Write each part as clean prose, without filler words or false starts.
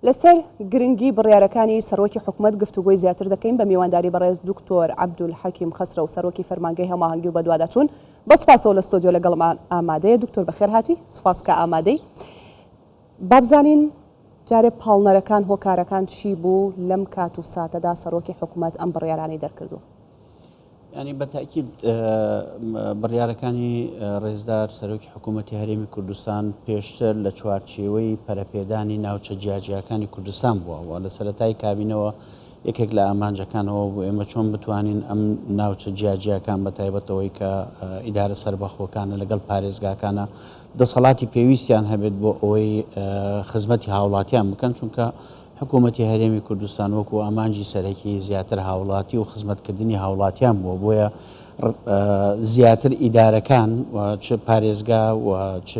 لەسەر گرنگی بڕیارەکانی سەرۆکی حکومەت گفتوگۆی زیاتر دەکەین بە میوانداری بەڕێز دکتۆر عەبدولحەکیم خەسرەو سەرۆکی فەرمانگەی هەماهەنگی و بەدواداچوون بە سوپاسەوە لە ستۆدیۆ لەگەڵمان ئامادەیە. دکتۆر بەخێر هاتووی، سوپاس کە ئامادەی. بابزانین جارێ پاڵنەرەکان هۆکارەکان چی بوو لەم کات و ساتەدا سەرۆکی حکومەت ئەم بڕیارانەی دەرکردووە؟ یانی بە تەئکید بڕیارەکانی ڕێزدار سەرۆکی حکوومەتی هەرێمی کوردستان پێشتر لە چوارچێوەی پەرەپێدانی ناوچە جیاجیاکانی کوردستان بووە و لە سەرەتای کابینەوە یەکێک لە ئامانجەکانەوە بوو ئێمە چۆن بتوانین ئەم ناوچە جیاجیاکان بە تایبەتەوەی کە ئیدارە سەربەخۆکانە لەگەڵ پارێزگاکانە دەسەڵاتی پێویستیان هەبێت بۆ ئەوەی خزمەتی هاوڵاتیان بکەن چونکە حکوومەتی هەرێمی کوردستان وەکو ئامانجی سەرەکی زیاتر هاوڵاتی و خزمەتکردنی هاوڵاتیان بووە، بۆیە زیاتر ئیدارەکان و چ پارێزگا و چ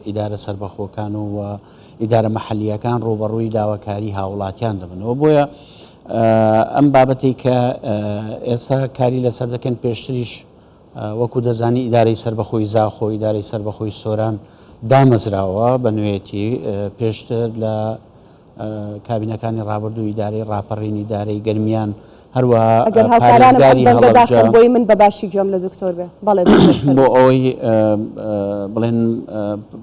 ئیدارە سەربەخۆکان و ئیدارە مەحەلییەکان ڕووبەڕووی داواکاری هاوڵاتیان دەبنەوە. بۆیە ئەم بابەتەی کە ئێستا کاری لەسەر دەکەن پێشتریش وەکو دەزانی ئیدارەی سەربەخۆی زاخۆ، ئیدارەی سەربەخۆی سۆران دامەزراوە بە نوێیەتی، پێشتر لە کابینەکانی ڕابردوو ئیدارەی ڕاپەڕین، ئیدارەی گەرمیان، هەروەها ئەگەر هاوکارانم ئەم پارێزگاری دەنگە هەڵەبجە. داخەن بۆی من بە باشی گوێم لە دکتۆر بێ. بەڵێ دکتۆر بۆ فەرموو. ئەوەی بڵێن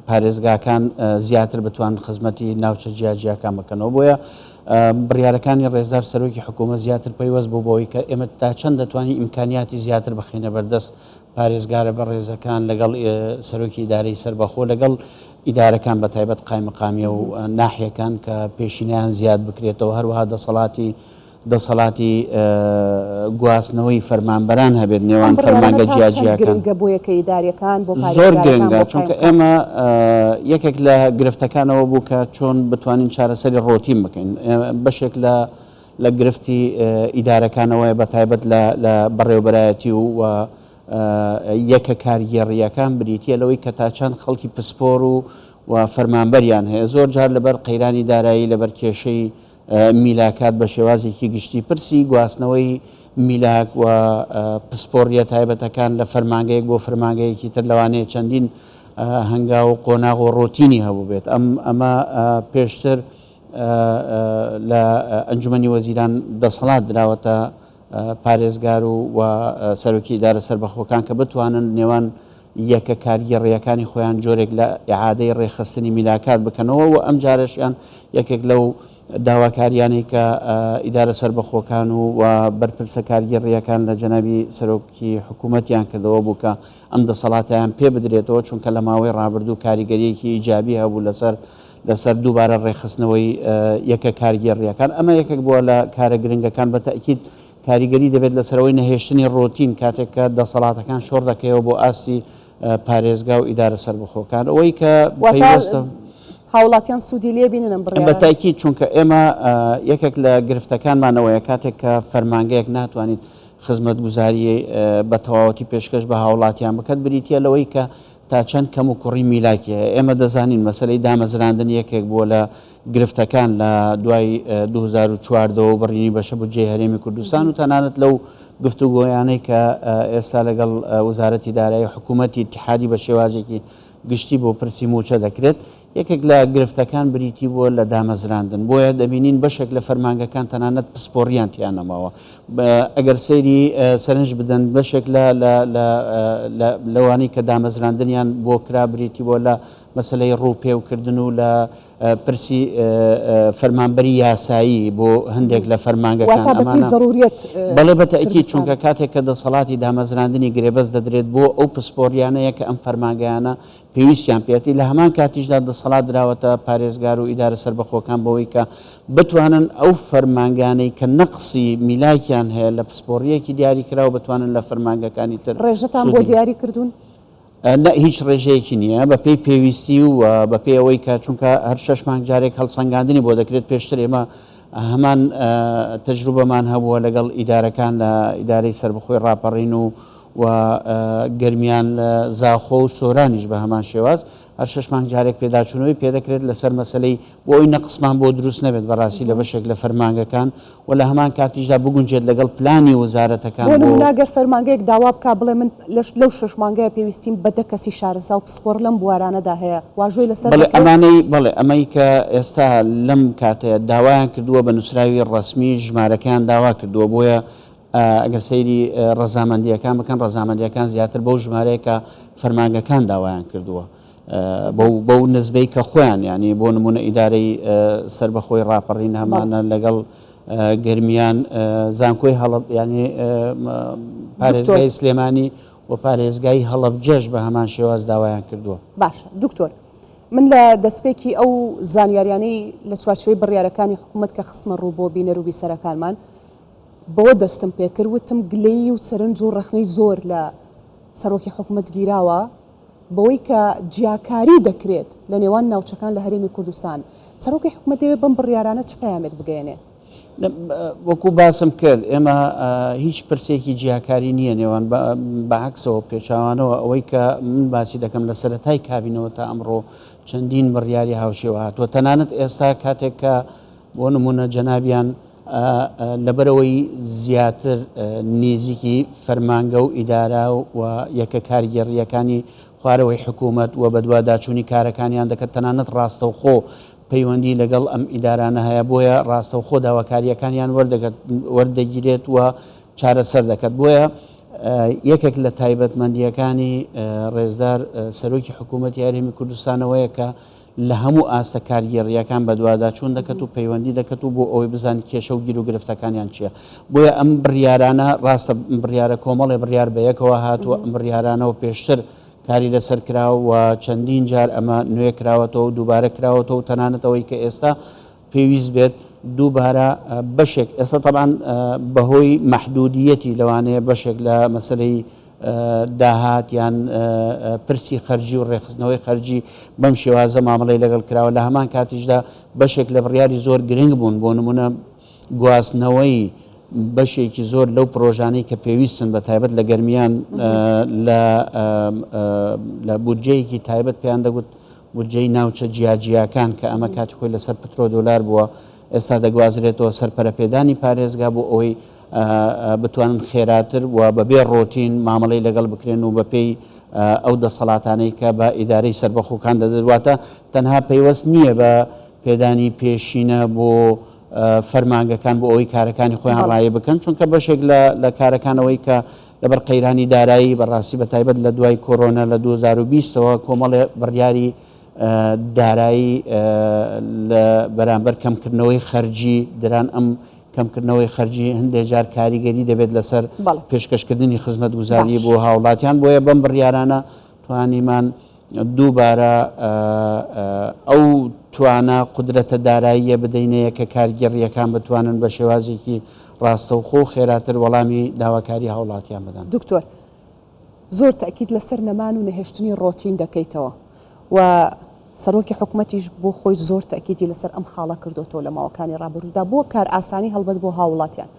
پارێزگاکان زیاتر بتوان خزمەتی ناوچە جیاجیاکان بکەنەوە. بۆیە بڕیارەکانی ڕێزدار سەرۆکی حکوومەت زیاتر پەیوەست بوو بەوەی کە ئێمە تا چەند دەتوانین ئیمکانیاتی زیاتر بخەینە بەردەست پارێزگارە بەڕێزەکان لەگەڵ سەرۆکی ئیدارەی سەربەخۆ لەگەڵ ئیدارەکان بە تایبەت قایمقامیە و ناحیەکان کە پێشینەیان زیاد بکرێتەوە هەروەها دەسەڵاتی دەسەڵاتی گواستنەوەی فەرمانبەران هەبێت ئەم نێوان بڕیارانە فەرمانگە تا چەند جیاجیاکان. گرنگە بۆ یەکە ئیداریەکان بۆ زۆر پارێزگارەکان گرنگە بۆ چونکە قایمقام؟ ئێمە یەکێک لە گرفتەکانەوە بوو کە چۆن بتوانین چارەسەری ڕۆتین بکەین بەشێک لە لە گرفتی ئیدارەکانەوەیە بە تایبەت لە لە بەڕێوەبەرایەتی و و یەکە کارگێڕییەکان بریتییە لەوەی کە تا چەند خەڵکی پسپۆر و و فەرمانبەریان هەیە زۆر جار لەبەر قەیرانی دارایی لەبەر کێشەی میلاکات بە شێوازێکی گشتی پرسی گواستنەوەی میلاک و پسپۆڕییە تایبەتەکان لە فەرمانگەیەک بۆ فەرمانگەیەکی تر لەوانەیە چەندین هەنگاو و قۆناغ و ڕۆتینی هەبووبێت ئەم ئەمە پێشتر لە ئەنجومەنی وەزیران دەسەڵات دراوەتە پارێزگار و و سەرۆکی ئیدارە سەربەخۆکان کە بتوانن نێوان یەکە کارگێڕییەکانی خۆیان جۆرێک لە ئیعادەی ڕێکخستنی میلاکات بکەنەوە و ئەمجارەشیان یەکێک لەو داواکاریانەی کە ئیدارە سەربەخۆکان و و بەرپرسە کارگێڕییەکان لە جەنابی سەرۆکی حکوومەتیان کردەوە بوو کە ئەم دەسەڵاتەیان پێ بدرێتەوە چونکە لە ماوەی ڕابردوو کاریگەرییەکی ئیجابی هەبوو لەسەر لەسەر دووبارە ڕێکخستنەوەی یەکە کارگێڕییەکان، ئەمە یەکێک بووە لە کارە گرنگەکان، بە تەئکید کاریگەری دەبێت لەسەر ئەوەی نەهێشتنی ڕۆتین کاتێک کە دەسەڵاتەکان شۆڕ دەکەیەوە بۆ ئاستی پارێزگا و ئیدارە سەربەخۆکان، ئەوەی کە واتە پەیوەستە. هاوڵاتیان سوودی لێ بینن ئەم بە بڕیارانە؟ تەئکید چونکە ئێمە یەکێک لە گرفتەکانمان ئەوەیە کاتێک کە فەرمانگەیەک ناتوانیت خزمەتگوزاری بە تەواوەتی پێشکەش بە هاوڵاتیان بکات بریتییە لەوەی کە تا چەند کەم و کوڕی میلاکی هەیە. ئێمە دەزانین مەسەلەی دامەزراندن یەکێک بووە لە گرفتەکان لە دوای 2014 وە بڕینی بەشە بودجەی هەرێمی کوردستان و تەنانەت لەو گفتوگۆیانەی کە ئێستا لەگەڵ وەزارەتی دارایی و حکوومەتی ئیتیحادی بە شێوازێکی گشتی بۆ پرسی مووچە دەکرێت یەکێک لە گرفتەکان بریتی بووە لە دامەزراندن، بۆیە دەبینین بەشێک لە فەرمانگەکان تەنانەت پسپۆڕیان تیا نەماوە. ئەگەر سەیری سەرنج بدەن بەشێک لە لە لەوانەی کە دامەزراندنیان بۆ کرا بریتی بووە لە مەسەلەی ڕووپێوکردن و لە پرسی فەرمانبەری یاسایی بۆ هەندێک لە فەرمانگەکان واتە بەپێی ئەمانە زەروریەت بەڵێ بە تەئکید کردووتانە. چونکە کاتێک کە دەسەڵاتی دامەزراندنی گرێبەست دەدرێت بۆ ئەو پسپۆڕیانەیە کە ئەم فەرمانگەیانە پێویستیان پێیەتی، لە هەمان کاتیشدا دەسەڵات دراوەتە پارێزگار و ئیدارە سەربەخۆکان بەوەی کە بتوانن ئەو فەرمانگانەی کە نەقسی میلاکیان هەیە لە پسپۆڕییەکی دیاریکراو بتوانن لە فەرمانگەکانی تر ڕێژەتان بۆ سوودی. دیاری کردوون؟ نە هیچ ڕێژەیەکی نییە، بە پێی پێویستی و بە پێی ئەوەی کە چونکە هەر شەش مانگ جارێک هەڵسەنگاندنی بۆ دەکرێت، پێشتر ئێمە هەمان تەجروبەمان هەبووە لەگەڵ ئیدارەکان لە ئیدارەی سەربەخۆی ڕاپەڕین و و گەرمیان لە زاخۆ و سۆرانیش بە هەمان شێواز. هەر شەش مانگ جارێک پێداچوونەوەی پێدەکرێت لەسەر مەسەلەی بۆ ئەوەی نەقسمان بۆ دروست نەبێت بەڕاستی لە بەشێک لە فەرمانگەکان و لە هەمان کاتیشدا بگونجێت لەگەڵ پلانی وەزارەتەکان بۆ بۆ. نموونە گەر فەرمانگەیەک داوا بکا بڵێ من لەو شەش مانگەیە پێویستیم بە دە کەسی شارەزا و پسپۆڕ لەم بوارانەدا هەیە واژۆی لەسەر بەڵێ دەکرێت؟ ئەمانەی بەڵێ ئەمەی کە ئێستا لەم کاتەیە داوایان کردووە بە نووسراوی ڕەسمی ژمارەکەیان داوا کردووە بۆیە ئەگەر سەیری ڕەزامەندییەکان بکەن ڕەزامەندییەکان زیاتر بەو ژمارەیە کە فەرمانگەکان داوایان کردووە بەو بەو نزبەی کە خۆیان یانی بۆ نمونە ئیدارەی سەربەخۆی ڕاپەڕین هەمانە لەگەڵ گەرمیان زانکۆی هەڵب ینی پارێزگای سلێمانی و پارێزگای هەڵەبجەش بە هەمان شێواز داوایان کردووە. باشە دکتۆر من لە دەستپێکی ئەو زانیاریانەی لە چوارچێوەی بڕیارەکانی حکوومەت کە خستمە ڕوو بۆ بینەر و بیسەرەکانمان بەوە دەستم پێکرد وتم گلەیی و سەرنج و ڕەخنەی زۆر لە سەرۆکی حکومەت گیراوە بەوەی کە جیاکاری دەکرێت لە نێوان ناوچەکان لە هەرێمی کوردستان، سەرۆکی حکومەت دەیەوێت بەم بڕیارانە چ پەیامێک بگەیەنێ؟ وەکو باسم کرد ئێمە هیچ پرسێکی جیاکاری نییە نێوان بە عەکسەوە پێچاوانەوە ئەوەی کە من باسی دەکەم لە سەرەتای کابینەوە تا ئەمڕۆ چەندین بڕیاری هاوشێوە هاتووە تەنانەت ئێستا کاتێک کە بۆ نمونە جەنابیان لەبەرئەوەی زیاتر نیزیکی فەرمانگە و ئیدارە و یەکە کارگێڕییەکانی خوارەوەی حکوومەت و بەدواداچوونی کارەکانیان دەکات، تەنانەت ڕاستەوخۆ پەیوەندی لەگەڵ ئەم ئیدارانە هەیە، بۆیە ڕاستەوخۆ داواکارییەکانیان وەردەگیرێت و چارەسەر دەکات. بۆیە یەکێک لە تایبەتمەندییەکانی ڕێزدار سەرۆکی حکوومەتی هەرێمی کوردستان ئەوەیە کە لە هەموو ئاستە کارگێڕییەکان بەدواداچوون دەکەت و پەیوەندی دەکەت و بۆ ئەوەی بزانێت کێشە و گیروگرفتەکانیان چییە. بۆیە ئەم بڕیارانە ڕاستە بڕیارە کۆمەڵێ بڕیار بەیەکەوە هاتووە، ئەم بڕیارانەوە پێشتر کاری لەسەر کرا و چەندین جار ئەمە نوێ کراوەتەوە و دووبارە کراوەتەوە و تەنانەت ئەوەی کە ئێستا پێویست بێت دووبارە بەشێک ئێستا تەبعەن بەهۆی مەحدودیەتی لەوانەیە بەشێک لە مەسەلەی داهات یان پرسی خەرجی و ڕێکخستنەوەی خەرجی بەم شێوازە مامەڵەی لەگەڵ کراوە لە هەمان کاتیشدا بەشێک لە بڕیاری زۆر گرنگ بوون بۆ نمونە گواستنەوەی بەشێکی زۆر لەو پرۆژانەی کە پێویستن بە تایبەت لە گەرمیان لە بودجەیەکی تایبەت پێیان دەگوت بودجەی ناوچە جیاجیاکان کە ئەمە کاتی خۆی لەسەر پترۆ دۆلار بووە ئێستا دەگوازرێتەوە سەر پەرەپێدانی پارێزگا بۆ ئەوەی بتوانن خێراتر و بەبێ ڕۆتین مامەڵەی لەگەڵ بکرێن و بەپێی ئەو دەسەڵاتانەی کە بە ئیدارەی سەربەخۆکان دەدرێت واتە تەنها پەیوەست نییە بە پێدانی پێشینە بۆ فەرمانگەکان بۆ ئەوەی کارەکانی خۆیان ڕایە بکەن چونکە بەشێک لە کارەکانەوەی کە لەبەر قەیرانی دارایی بەڕاستی بە تایبەت لە دوای کۆرۆنا لە 2020 ەوە کۆمەڵێ بڕیاری دارایی لە بەرامبەر کەمکردنەوەی خەرجی دران ئەم کەمکردنەوەی خەرجی هەندێک جار کاریگەری دەبێت لەسەر پێشکەشکردنی خزمەتگوزاری بۆ هاوڵاتیان بۆیە بەم بڕیارانە توانیمان دووبارە ئەو توانا قودرەتە داراییە بدەینەیە کە کارگێڕییەکان بتوانن بە شێوازێکی ڕاستەوخۆ و خێراتر وەڵامی داواکاری هاوڵاتیان بدەن. دکتۆر زۆر تەئکید لەسەر نەمان و نەهێشتنی ڕۆتین دەکەیتەوە و سەرۆکی حکومەتیش بۆ خۆی زۆر تەئکیدی لەسەر ئەم خاڵە کردۆتەوە لە ماوەکانی ڕابردوودا بۆ کارئاسانی هەڵبەت بۆ هاووڵاتیان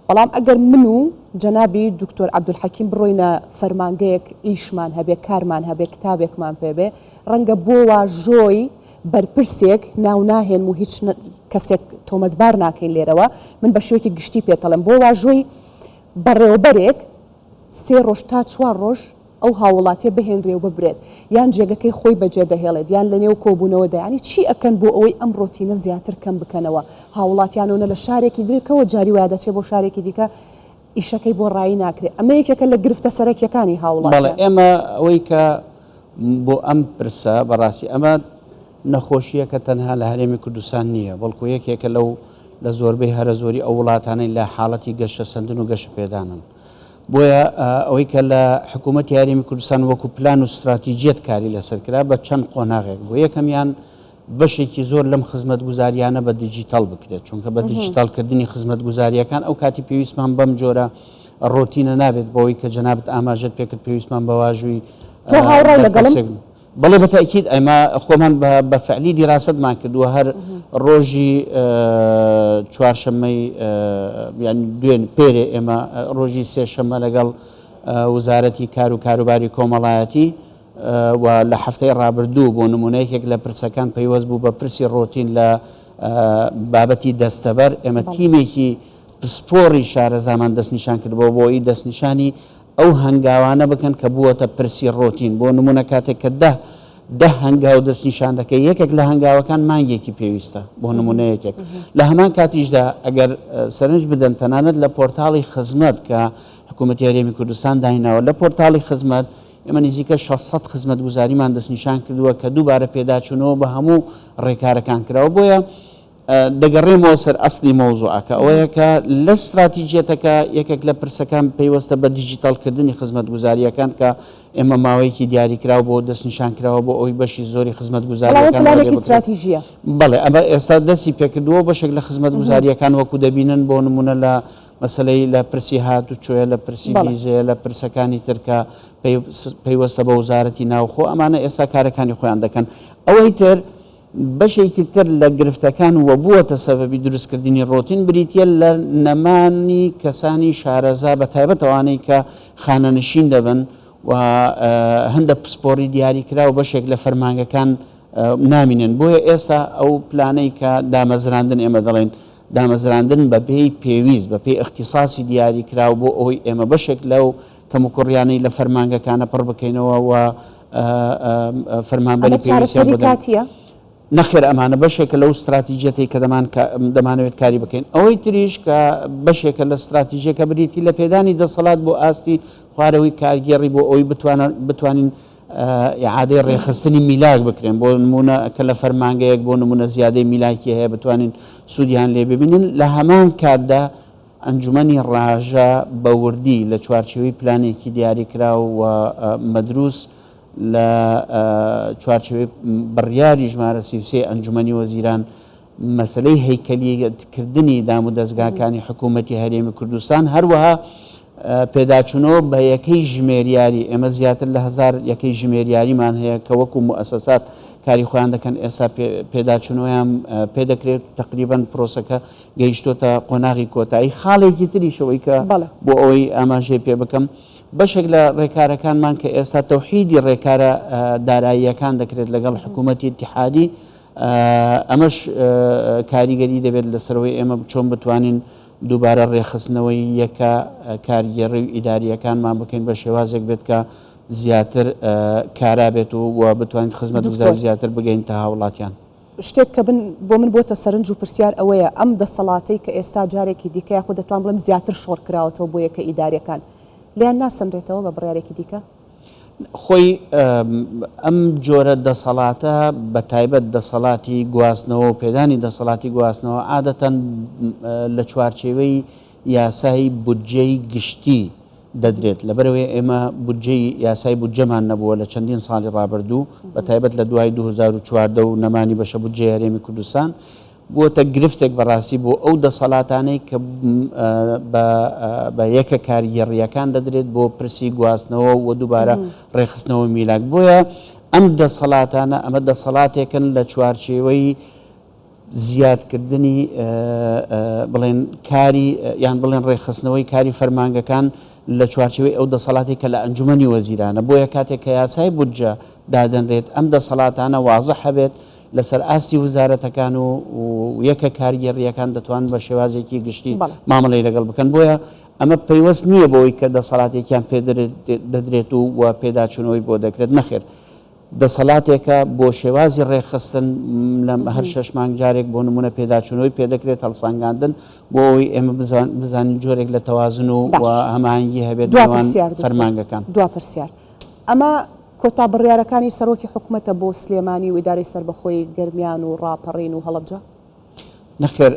بەڵام ئەگەر من و جەنابی دکتۆر عەبدولحەکیم بڕۆینە فەرمانگەیەک ئیشمان هەبێ کارمان هەبێ کتابێکمان پێ بێ ڕەنگە بۆ واژۆی بەرپرسێک ناو ناهێنم و هیچ کەسێک تۆمەتبار ناکەین لێرەوە من بە شێوەیەکی گشتی پێتەڵێم بۆ واژۆی بەڕێوەبەرێک سێ ڕۆژ تا چوار ڕۆژ ئەو هاووڵاتیە بهێنرێ و ببرێت یان جێگەکەی خۆی بەجێ دەهێڵێت یان لەنێو کۆبوونەوەدا یانی چی ئەکەن بۆ ئەوەی ئەم ڕۆتینە زیاتر کەم بکەنەوە هاووڵاتیانەوە نە لە شارێکی درکەوە جاری وایە دەچێ بۆ شارێکی دیکە ئیشەکەی بۆ ڕایی ناکرێ ئەمە یەکێکە لە گرفتە سەرەکیەکانی بەڵێ هاووڵاتیان. ئێمە ئەوەی کە بۆ ئەم پرسە بەڕاستی ئەمە نەخۆشییەکە تەنها لە هەرێمی کوردستان نییە بەڵکو یەکێکە لەو لە زۆربەی هەرە زۆری ئەو وڵاتانەی لە حاڵەتی گەشەسەندن و گەشەپێدانن. بۆیە ئەوەی کە لە حکوومەتی هەرێمی کوردستان وەکو پلان و ستراتیجیەت کاری لەسەر کرا بە چەند قۆناغێک بوو یەکەمیان بەشێکی زۆر لەم خزمەتگوزاریانە بە دیجیتەڵ بکرێت چونکە بە دیجیتەڵکردنی خزمەتگوزاریەکان ئەو کاتی پێویستمان بەم جۆرە ڕۆتینە نابێت بەوەی کە جەنابت ئاماژەت پێکرد پێویستمان بە واژووی تۆ هاوڕای لەگەڵم؟ بەڵێ بە تەئکید ئێمە خۆمان بە فعلی دیراسەتمان کردووە هەر ڕۆژی چوارشەممەی یان دوێن پێرێ ئێمە ڕۆژی سێشەممە لەگەڵ وزارەتی کار و کاروباری کۆمەڵایەتی. و لە هەفتەی ڕابردوو بۆ نموونە یەکێک لە پرسەکان پەیوەست بوو بە پرسی ڕۆتین لە بابەتی دەستەبەر، ئێمە تیمێکی پسپۆڕی شارەزامان دەستنیشان کردبووە بۆ ئەوەی دەستنیشانی ئەو هەنگاوانە بکەن کە بووەتە پرسی ڕۆتین، بۆ نموونە کاتێک کە دە دە هەنگاو دەستنیشان دەکەی یەکێک لە هەنگاوەکان مانگێکی پێویستە بۆ نموونە یەکێک لە هەمان کاتیشدا ئەگەر سەرنج بدەن تەنانەت لە پۆرتاڵی خزمەت کە حکوومەتی هەرێمی کوردستان دایناوە لە پۆرتاڵی خزمەت ئێمە نزیکە 600 خزمەتگوزاریمان دەستنیشان کردووە کە دووبارە پێداچوونەوە بە هەموو ڕێکارەکان کراوە بۆیە دەگەڕێمەوە سەر ئەسڵی مەوزوعەکە، ئەوەیە کە لە ستراتیجیەتەکە یەکێک لە پرسەکان پەیوەستە بە دیجیتاڵکردنی خزمەتگوزارییەکان کە ئێمە ماوەیەکی دیاریکراو بۆ دەستنیشانکراوە بۆ ئەوەی بەشی زۆری بەڵام ئەوە خزمەتگوزارییەکان وەرێ پلانێکی بکرێت. ستراتیژییە. بەڵێ ئەمە ئێستا دەستی پێکردووە و بەشێک لە خزمەتگوزارییەکان وەکو دەبینن بۆ نموونە لە مەسەلەی لە پرسی هاتوچۆیە، لە پرسی بەڵێ. ڤیزەیە، لە پرسەکانی تر کە پەیوەستە بە وەزارەتی ناوخۆ، ئەمانە ئێستا کارەکانی خۆیان دەکەن. ئەوەی تر بەشێکی تر لە گرفتەکان و بووەتە سەبەبی دروستکردنی ڕۆتین بریتییە لە نەمانی کەسانی شارەزا بە تایبەت ئەوانەی کە خانەنشین دەبن و هەندە پسپۆڕی دیاریکراو بەشێک لە فەرمانگەکان نامینن بۆیە ئێستا ئەو پلانەی کە دامەزراندن ئێمە دەڵێن دامەزراندن بە پێی پێویست بە پێی ئیختیساسی دیاریکراو بۆ ئەوەی ئێمە بەشێک لەو کەموکوڕیانەی لە فەرمانگەکانە پڕ بکەینەوە و فەرمانبەری ئەمە پێویستیان چارەسەری بۆ دەن. کاتییە؟ نەخێر ئەمانە بەشێکە لەو ستراتیجیەتەی کە دەمان دەمانەوێت کاری بکەین. ئەوەی تریش کە بەشێکە لە ستراتیجیەکە بریتی لە پێدانی دەسەڵات بۆ ئاستی خوارەوەی کارگێڕی بۆ ئەوەی بتوانین ئیعادەی ڕێکخستنی میلاک بکرێن بۆ نمونە کە لە فەرمانگەیەک بۆ نمونە زیادەی میلاکی هەیە بتوانین سوودیان لێ ببینن لە هەمان کاتدا ئەنجومەنی ڕاژە بە وردی لە چوارچێوەی پلانێکی دیاریکراو و مەدروس لە چوارچێوەی بڕیاری ژمارە 33 ئەنجومەنی وەزیران مەسەلەی هەیکەلیکردنی دامودەزگاکانی حکوومەتی هەرێمی کوردستان هەروەها پێداچوونەوە بە یەکەی ژمێریاری، ئێمە زیاتر لە هەزار یەکەی ژمێریاریمان هەیە کە وەکو موئەسەسات کاری خۆیان دەکەن، ئێستا پێداچوونەوەیان پێدەکرێت و تەقریبەن پرۆسەکە گەیشتۆتە قۆناغی کۆتایی. خاڵێکی تریش ئەوەی کە بۆ ئەوەی ئاماژەی پێ بکەم، بەشێک لە ڕێکارەکانمان کە ئێستا تەوحیدی ڕێکارە داراییەکان دەکرێت لەگەڵ حکوومەتی ئیتیحادی، ئەمەش کاریگەری دەبێت لەسەر ئەوەی ئێمە چۆن بتوانین دووبارە ڕێکخستنەوەی یەکە کارگێڕی و ئیدارییەکانمان بکەین بە شێوازێک بێت کە زیاتر کارا بێت و بتوانین خزمەتگوزاری دکتۆر. زیاتر بگەین تا هاوڵاتیان. شتێک کە بن بۆ من بۆتە سەرنج و پرسیار ئەوەیە ئەم دەسەڵاتەی کە ئێستا جارێکی دیکە یاخود دەتوان بڵێم زیاتر شۆڕ کراوەتەوە بۆ یەکە ئیدارییەکان لێیان ناسەنرێتەوە بە بڕیارێکی دیکە؟ خۆی ئەم جۆرە دەسەڵاتە بە تایبەت دەسەڵاتی گواستنەوە و پێدانی دەسەڵاتی گواستنەوە عادەتەن لە چوارچێوەی یاسای بودجەی گشتی دەدرێت لەبەرئەوەی ئێمە بودجەی یاسای بودجەمان نەبووە لە چەندین ساڵی ڕابردوو بە تایبەت لە دوای 2014 و نەمانی بەشە بودجەی هەرێمی کوردستان بووەتە گرفتێک بەڕاستی بۆ ئەو دەسەڵاتانەی کە بە یەکە کارگێڕییەکان دەدرێت بۆ پرسی گواستنەوە و دووبارە ڕێکخستنەوەی میلاک. بۆیە ئەم دەسەڵاتانە ئەمە دەسەڵاتێکن لە چوارچێوەی زیادکردنی بڵێن کاری یان بڵێن ڕێکخستنەوەی کاری فەرمانگەکان لە چوارچێوەی ئەو دەسەڵاتی کە لە ئەنجومەنی وەزیرانە. بۆیە کاتێک کە یاسای بودجە دادەنرێت ئەم دەسەڵاتانە وازح هەبێت لەسەر ئاستی وزارەتەکان و یەکە کارگێڕییەکان دەتوانن بە شێوازێکی گشتی مامەڵەی لەگەڵ بکەن، بۆیە ئەمە پەیوەست نییە بەوەی کە دەسەڵاتێکیان پێ دەدرێت و و پێداچوونەوەی بۆ دەکرێت، نەخێر دەسەڵاتێکە بۆ شێوازی ڕێکخستن لە هەر شەش مانگ جارێک بۆ نمونە پێداچوونەوەی پێ دەکرێت، هەڵسانگاندن بۆ ئەوەی ئێمە بزانین جۆرێک لە تەوازن و هەماهەنگی هەبێت نێوان فەرمانگەکان. دوا پرسیار ئەمە کۆتا بڕیارەکانی سەرۆکی حکومەتە بۆ سلێمانی و ئیدارەی سەربەخۆی گەرمیان و ڕاپەڕین و هەڵەبجە؟ نەخێر،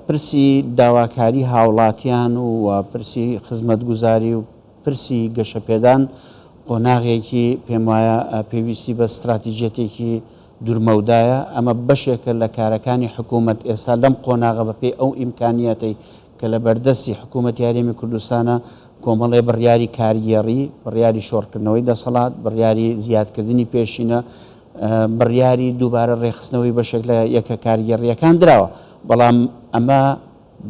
پرسی داواکاری هاوڵاتیان و پرسی خزمەتگوزاری و پرسی گەشەپێدان قۆناغێکی پێموایە پێویستی بە ستراتیجیەتێکی دوورمەودایە، ئەمە بەشێکە لە کارەکانی حکومەت ئێستا لەم قۆناغە بەپێی ئەو ئیمکانیەتەی کە لە بەردەستی حکوومەتی هەرێمی کوردستانە، کۆمەڵێ بڕیاری کارگێڕی، بڕیاری شۆڕکردنەوەی دەسەڵات، بڕیاری زیادکردنی پێشینە، بڕیاری دووبارە ڕێکخستنەوەی بەشێک لە یەکە کارگێڕییەکان دراوە، بەڵام ئەمە.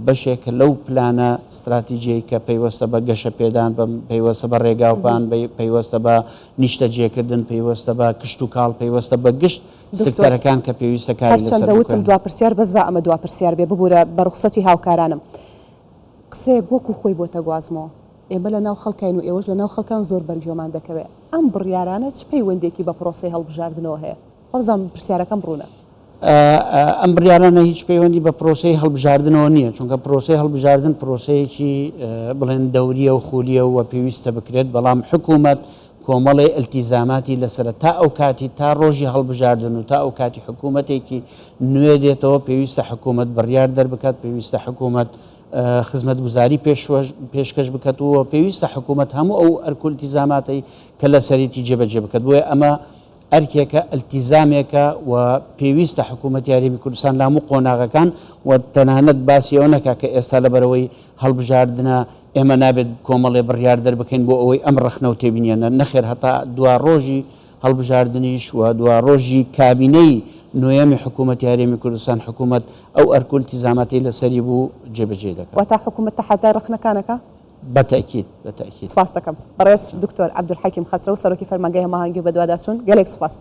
بەشێکە لەو پلانە ستراتیجیەی کە پەیوەستە بە گەشەپێدان، پەیوەستە بە ڕێگاوبان، پەیوەستە بە نیشتەجێکردن، پەیوەستە بە کشتوکاڵ، پەیوەستە بە گشت دکتۆر سکتەرەکان کە پێویستە کاری لەسەر هەرچەندە وتم بکرێن. دوا پرسیار بەس با ئەمە دوا پرسیار بێ ببورە بە ڕوخسەتی هاوکارانم قسەیەک وەکو خۆی بۆتە گوازمەوە ئێمە لە ناو خەڵکاین و ئێوەش لە ناو خەڵکان زۆر بەرگوێمان دەکەوێ ئەم بڕیارانە چ پەیوەندیەکی بە پرۆسەی هەڵبژاردنەوە هەیە وابزانم پرسیارەکەم ڕوونە. ئەم بڕیارانە هیچ پەیوەندی بە پرۆسەی هەڵبژاردنەوە نییە، چونکە پرۆسەی هەڵبژاردن پرۆسەیەکی بڵێن دەوریە و خولیە و پێویستە بکرێت، بەڵام حکوومەت کۆمەڵێ ئیلتیزاماتی لەسەرە تا ئەو کاتی تا ڕۆژی هەڵبژاردن و تا ئەو کاتی حکوومەتێکی نوێ دێتەوە پێویستە حکوومەت بڕیار دەربکات، پێویستە حکوومەت خزمەتگوزاری پێشکەش بکات و پێویستە حکوومەت هەموو ئەو ئەرک و ئیلتیزاماتەی کە لەسەریتی جێبەجێ بکات، بۆیە ئەمە ئەرکێکە، ئیلتیزامێکە و پێویستە حکوومەتی هەرێمی کوردستان لە هەموو قۆناغەکان و تەنانەت باسی ئەوە نەکا کە ئێستا لەبەرئەوەی هەڵبژاردنە ئێمە نابێت کۆمەڵێ بڕیار دەربکەین بۆ ئەوەی ئەم ڕەخنە و تێبینییە نەخێر هەتا دوا ڕۆژی هەڵبژاردنیش و دوا ڕۆژی کابینەی نۆیەمی حکوومەتی هەرێمی کوردستان حکوومەت ئەو ئەرک و ئیلتیزاماتەی لەسەری بوو جێبەجێی دەکات. واتە حکوومەت تەحەدای ڕەخنەکان ئەکا؟ بە تەئکید، بە تەئکید. سوپاست دەکەم بەڕێز دکتۆر عەبدولحەکیم خەسرەو سەرۆکی فەرمانگەی هەماهەنگی و بەدواداچوون، گەلێک سوپاس.